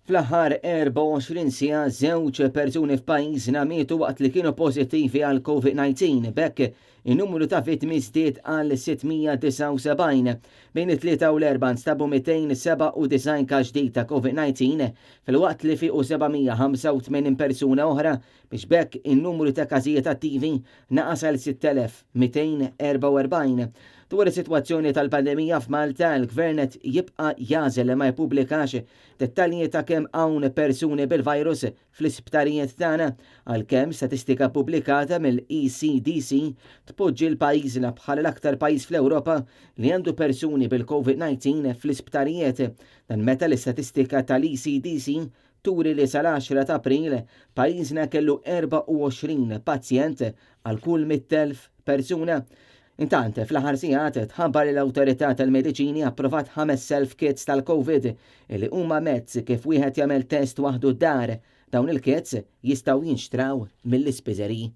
Fl-aħħar 24 siegħa żewġ persuni f'pajjiżna mietu waqt li kienu pożittivi għal COVID-19. B'hekk in-numru ta' vittmi żdied għal 679. Bejn it-Tlieta u l-Erbgħa nstabu 297 każ ġdid ta' COVID-19 filwaqt li fiequ 785 persuna oħra biex b'hekk in-numru ta' każijiet attivi naqas għal 6,244. Dwar is-sitwazzjoni tal-pandemija f'Malta, il-Gvern qed jibqa' jagħżel li ma jippubblikax Dettalji ta' kemm hawn persuni bil-virus fl-isptarijiet tagħna, għalkemm statistika ppubblikata mill-ECDC tpoġġi 'l pajjiżna bħala l-aktar pajjiż fl-Ewropa li għandu persuni bil-Covid-19 fl-isptarijiet. Dan meta l-istatistika tal-ECDC turi li sal-10 ta' April pajjiżna kellu 24 pazjent għal kull 100,000 persuna. Intant, fl-aħħar sigħat tħabbar li l-Awtorità tal-Mediċini approvat ħames self-kits tal-Covid li huma mezz kif wieħed jagħmel test waħdu d-dar. Dawn il-kits jistgħu jinxtraw mill-ispiżeriji.